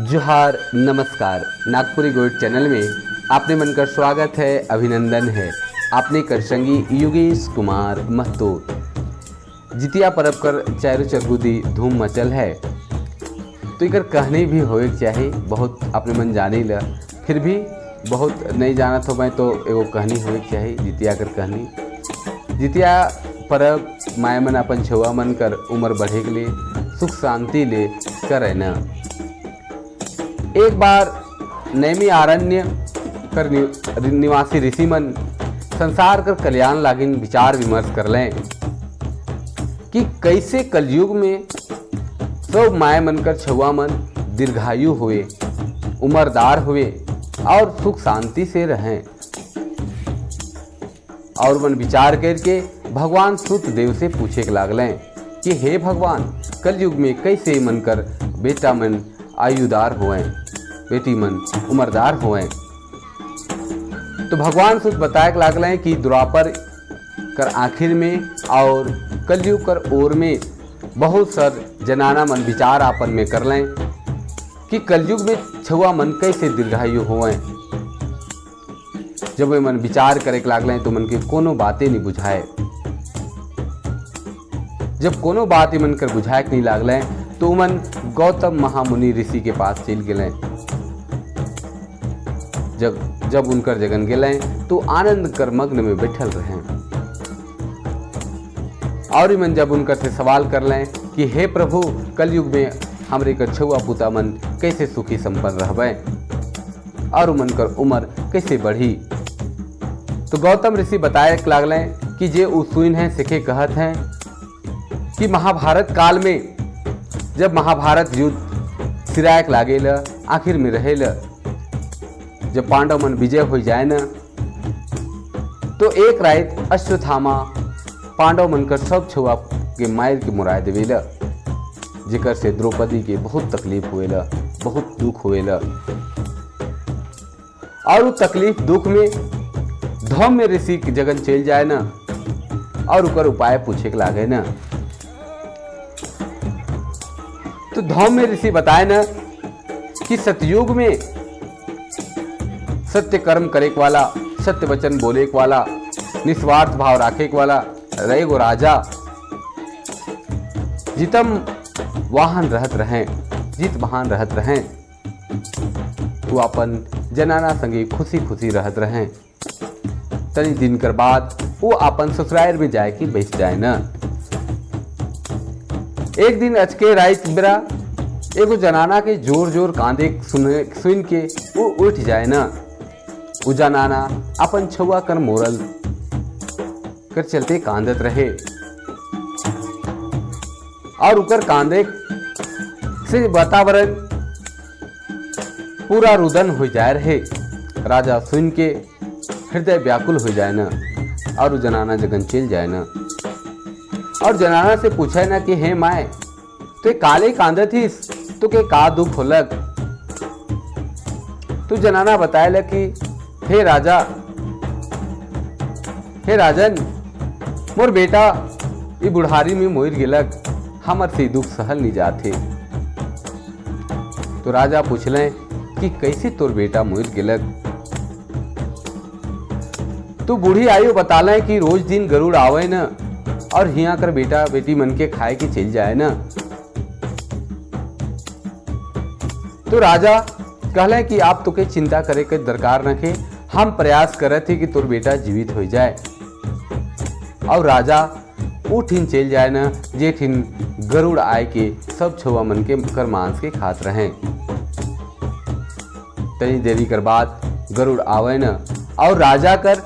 जोहार, नमस्कार। नागपुरी गोइड चैनल में आपने मन का स्वागत है, अभिनंदन है। आपने कर संगी योगेश कुमार महतो। जितिया परब कर चारों चरगुदी धूम मचल है, तो इकर कहनी भी होए के चाही। बहुत अपने मन जानी ल, फिर भी बहुत नहीं जानत हो मैं, तो एगो कहनी होए के चाही जितिया कर कहनी। जितिया परब माय मन अपन छुआ मन कर उम्र बढ़े के लिए, सुख शांति ले करे न। एक बार नैमी आरण्य कर निवासी ऋषि मन संसार कर कल्याण लागिन विचार विमर्श कर लें कि कैसे कलयुग में सब माए मन कर छुआ मन दीर्घायु हुए, उम्रदार हुए और सुख शांति से रहें। और मन विचार करके भगवान सुत देव से पूछे के लागलें कि हे भगवान, कलयुग में कैसे मन कर बेटा मन आयुदार हुए, बेटी मन उम्रदार हुए? तो भगवान सुत बताए के लागलें कि द्वापर कर आखिर में और कलयुग कर ओर में बहुत सर जनाना मन विचार आपन में कर लें कि कलयुग में छुआ मन कैसे दीर्घायु हुए। जब वे मन विचार करे के लागलें तो मन के कोनो बातें नहीं बुझाए। जब कोनो बात मन कर बुझाए के नहीं लागलें तो मन गौतम महामुनि ऋषि के पास चल गए। जब जब उनकर जगन गेलें तो आनंद कर मग्न में बैठल रहे। और मन जब उनकर से सवाल कर लें कि हे प्रभु, कलयुग में हमरे कर छुआ पुता मन कैसे सुखी संपन्न रहबे और मन कर उम्र कैसे बढ़ी? तो गौतम ऋषि बताए लागलें कि जे उ सुन हैं सिखे कहत हैं कि महाभारत काल में जब महाभारत युद्ध सिरायक लागेल, आखिर में रहेल, जब पांडव मन विजय हो जाए न, तो एक रात अश्वत्थामा पांडव मन कर सब छुआ के मार के मुराय देवेला, जेकर से द्रौपदी के बहुत तकलीफ हुएला, बहुत दुख हुएला। और वो तकलीफ दुख में धौम्य ऋषि के जगन चल जाए न और उकर उपाय पूछे के लागे न। तो धौम्य ऋषि बताए न कि सतयुग में सत्य कर्म करे वाला, सत्य वचन बोले वाला, निस्वार्थ भाव राखे वाला रहे राजा जितम वाहन रहत रहें, जित वाहन रहत रहें, वो अपन जनाना संगे खुशी खुशी रहत रहें। तनी दिन कर बाद वो अपन ससुराल में जाए के बैठ जाए न। एक दिन अचके रात बेरा एगो जनाना के जोर जोर कांदे सुने सुन के वो उठ जाए न। वो जनाना अपन छुआ कर मोरल कर चलते कांदत रहे और उकर कांदे से वातावरण पूरा रुदन हो जाए रहे। राजा सुन के हृदय व्याकुल हो जाए न और उ जनाना जगन चल जाए न और जनाना से पूछे न कि हे माए, तो काले कांदत हिस, तो के का दुख होलक? तो जनाना बताए कि हे राजा, हे राजन, मोर बेटा ई बुढ़ारी में मोर गिलक, हमर से दुख सहल नहीं जाथे। तो राजा पूछले कि कैसे तोर बेटा मोर गिलक? तो बूढ़ी आयु बताले कि रोज दिन गरुड़ आवे न और हिया कर बेटा बेटी मन के खाए के चल जाए न। तो राजा कहले कि आप तो के चिंता करे के दरकार न के, हम प्रयास करत ही कि तोर बेटा जीवित हो जाए। और राजा उठिन चल जाए न जेठिन गरुड़ आए के सब छुआ मन के कर मांस के खात रहें। तनी देरी कर बाद गरुड़ आवे न और राजा कर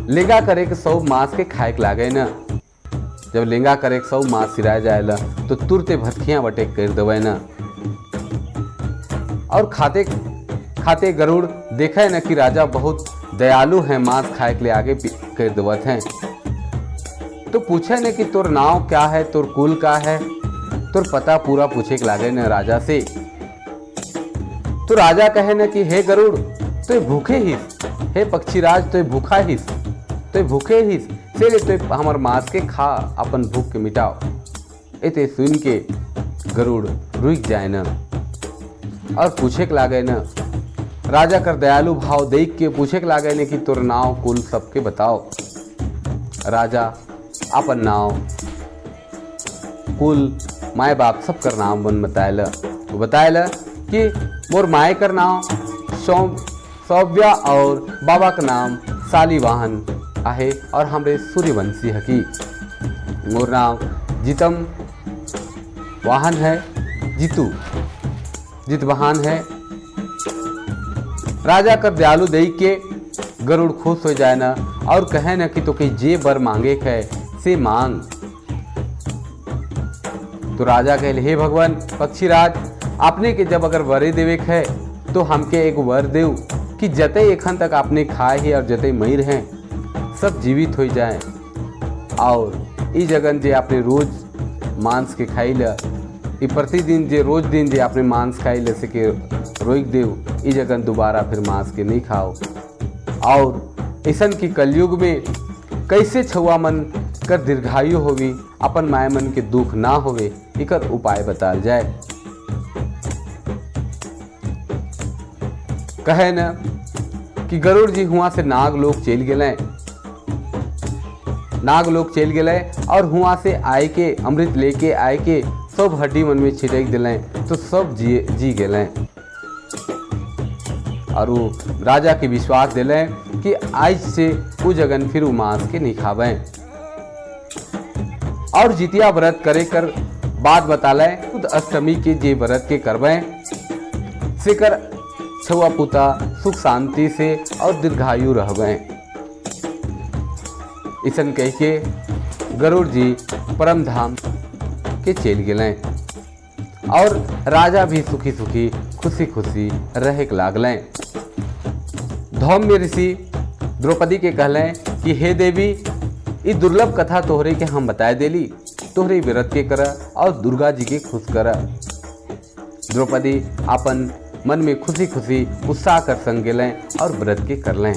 लेंगा करे के सब मांस के खाए के लागे न। जब लेंगा करे के सब मांस सिराए जाएला तो तुरते भतखियाँ बटे कर देवे न। और खाते खाते गरुड़ देखे न कि राजा बहुत दयालु हैं, मांस खाए के लिए आगे कर देवत हैं। तो पूछे न कि तोर नाव क्या है, तोर कुल का है, तोर पता पूरा पूछे के लागे न राजा से। तो राजा कहे न कि हे गरुड़, तो भूखे हिस, हे पक्षीराज, तो भूखा हिस, तो भूखे हिस, से ले तो हमार मांस के खा, अपन भूख के मिटाओ। एते सुन के गरुड़ रुक जाए न। और पूछे के लागे न, राजा कर दयालु भाव देख के पूछे के लागे न कि तोर नाव कुल सबके बताओ। राजा अपन नाव, कुल, माए बाप सब कर नाम बन बतायल। तो बतायल कि मोर माए कर नाम सौव्या और बाबा का नाम शालीवाहन आहे और हमरे सूर्यवंशी हकी। मोर नाम जितम वाहन है, जीतू जितवाहन है। राजा कर दयालु देख के गरुड़ खुश हो जाए ना और कहे न कि तो कहीं जे बर मांगे है से मांग। तो राजा कहे, हे भगवान पक्षीराज, आपने के जब अगर वरे देवे है तो हमके एक वर देव कि जते एखन तक आपने खाए ही और जते मईर हैं, सब जीवित हो जाए और ई जगन जे आपने रोज मांस के खाई ल, ई प्रतिदिन जे रोज दिन जे आपने मांस खाई ले से के रोक देव, ई जगन दोबारा फिर मांस के नहीं खाओ। और ऐसन की कलयुग में कैसे छुआ मन कर दीर्घायु होवी, अपन माए मन के दुख ना होवे, इकर उपाय बताल जाए। कहे न कि गरुड़ जी हुआ से नागलोक चल गए, नागलोक चल गए और हुआ से आए के अमृत लेके आए के सब हड्डी मन में छिटक दिलें तो सब जी जी गए और वो राजा के विश्वास दिलें कि आज से वो जगन फिर वो मांस के नहीं खावें। और जितिया व्रत करे कर बात बताले, खुद अष्टमी के जे व्रत के करवें से कर छुआ पुता सुख शांति से और दीर्घायु रहवें। इसन कह के गरुड़ जी परम धाम के चल गए और राजा भी सुखी सुखी खुशी खुशी रहे के लागलें। धौम्य ऋषि द्रौपदी के कहलें कि हे देवी, ई दुर्लभ कथा तोहरे के हम बताए देली, तोहरे व्रत के कर और दुर्गा जी के खुश कर। द्रौपदी अपन मन में खुशी खुशी उत्साह कर संग गेलें और व्रत के कर लें।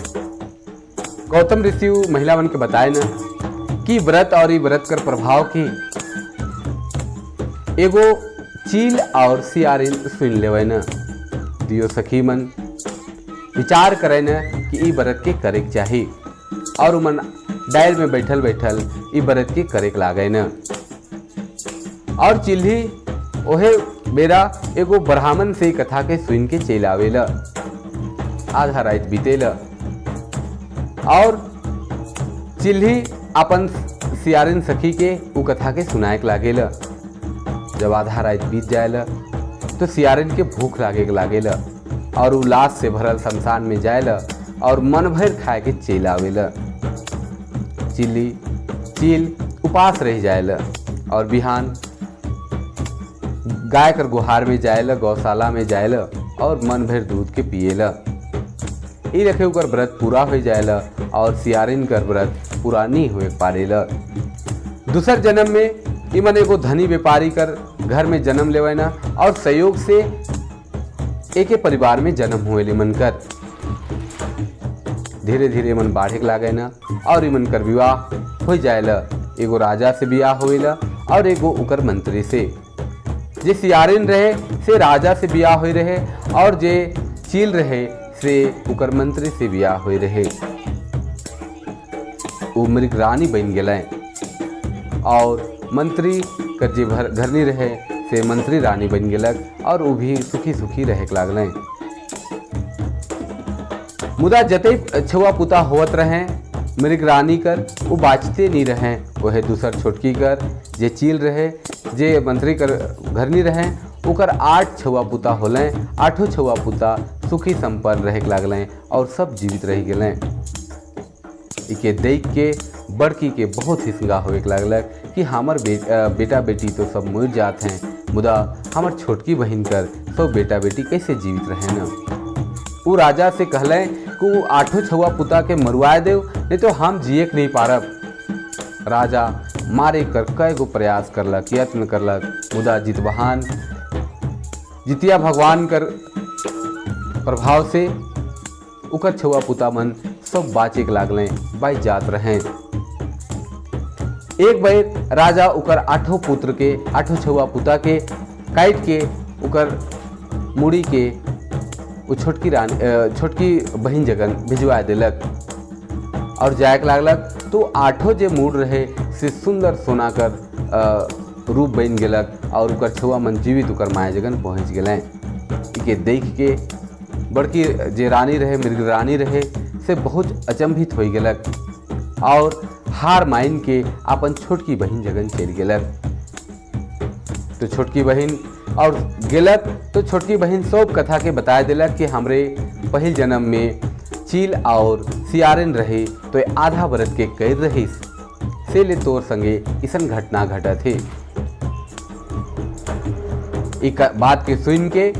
गौतम ऋषि महिला मन के बताए न कि व्रत और ई व्रत कर प्रभाव की एगो चील और सियारिन सुन लेवे न। दियो सखी मन विचार करे न कि ई व्रत के करे के चाही और मन डायल में बैठल बैठल ई व्रत के करे के लागे न। और चिल्ही ओहे बेरा एगो ब्राह्मण से कथा के सुन के चल आवेला। आधा रात बीतेला और चिल्ही अपन सियारिन सखी के उ कथा के सुनाए के लागेला। जब आधा रात बीत जाएला तो सियारिन के भूख लागे के लागेला और उ लाश से भरल शमशान में जाएला और मन भर खाए के चल आवेला। चिल्ली चील उपास रह जाएला और बिहान गाय कर गुहार में जाएला, गौशाला में जाएला और मन भर दूध के पिएला। ई रखे ओकर व्रत पूरा हो जाएला और सियारिन कर व्रत पूरा नहीं हुए पारेला। दूसर जन्म में इमन एगो धनी व्यापारी कर घर में जन्म लेवे ना और सहयोग से एके परिवार में जन्म हुए मन कर। धीरे धीरे मन बाढ़े के लागे ना और इमन कर विवाह हो जाएला। एगो राजा से बियाह होएला और एगो उकर मंत्री से। जे सियारिन रहे से राजा से बियाह होए रहे और जे चील रहे से उकर मंत्री से बियाह होए रहे। वो मृग रानी बन गए और मंत्री कर जे घरनी रहे से मंत्री रानी बन गेलक और वो भी सुखी सुखी रहे के लागल। मुदा जते छुआ पुता होवत रहे मृग रानी कर वो बाचते नहीं रहे। वह दूसर छोटकी कर जे चील रहे, जे मंत्री कर घरनी रहे, ओकर 8 छुआ पुता होलें। 8 छुआ पुता सुखी संपन्न रहे के लागलें और सब जीवित रह गेलें। इके देख के बड़की के बहुत हिसंगा होए के लागलक कि हमर बेटा बेटी तो सब मर जात हैं, मुदा हमर छोटकी बहिन कर सब बेटा बेटी कैसे जीवित रहे न। उ राजा से कहलें कि वो 8 छुआ पुता के मरवाए देव, नहीं तो हम जिए के नहीं पारब। राजा मारे कर कई गो प्रयास करलक, यत्न करलक, मुदा जितवाहन जितिया भगवान कर प्रभाव से उकर छुआ पुता मन सब बाचे के लागलें, बाई जात रहें। एक बेर राजा उकर 8 पुत्र के 8 छुआ पुता के काट के उकर मुड़ी के वो छोटकी रानी, छोटकी बहिन जगन भिजवा दिलक और जायक लागलक तो आठों जे मूड़ रहे से सुंदर सोना कर रूप बन गेलक और ओकर छुआ मन जीवित ओकर माय जगन पहुँच गेलें। के देख के बड़की जे रानी रहे, मृग रानी रहे, से बहुत अचंभित हो गेलक और हार मान के अपन छोटकी बहिन जगन चल गेलक। तो छोटकी बहिन और गेलक तो छोटकी बहिन सब कथा के बता दिलक कि हमरे पहिल जन्म में चील और सियारन रहे तो आधा व्रत के कैर रहीस, से ले तोर संगे इसन घटना घटत है। एक बात के सुन के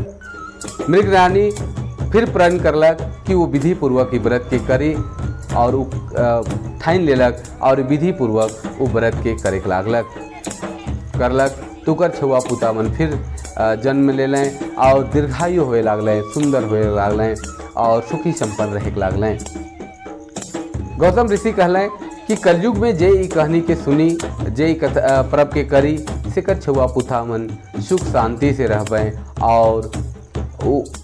मृग रानी फिर प्रण करलक कि वो विधि पूर्वक ई व्रत के करी और उ ठान लेलक और विधि पूर्वक वो व्रत के करे के लागलक, करलक तो ओकर छुआ पुता मन फिर जन्म लेलें और दीर्घायु होए लागलें, सुंदर होए लागलें और सुखी संपन्न रहे के लागलें। गौतम ऋषि कहलें कि कलयुग में जे ई कहानी के सुनी, जे ई कथा पर्व के करी, से कर छुआ पुता मन सुख शांति से रहबें और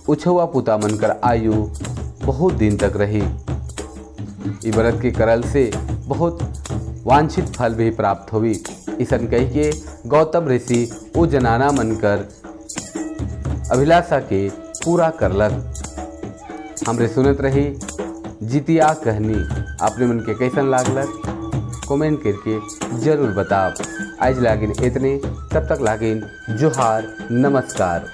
उछुआ पुता मन कर आयु बहुत दिन तक रही। ई व्रत के करल से बहुत वांछित फल भी प्राप्त होवी। इसन कही के गौतम ऋषि वो जनाना मन कर अभिलाषा के पूरा करलक। हमरे सुनत रही जितिया कहनी। अपने मन के कैसन लागलक कमेंट करके जरूर बताब। आज लागिन इतने, तब तक लागिन जोहार, नमस्कार।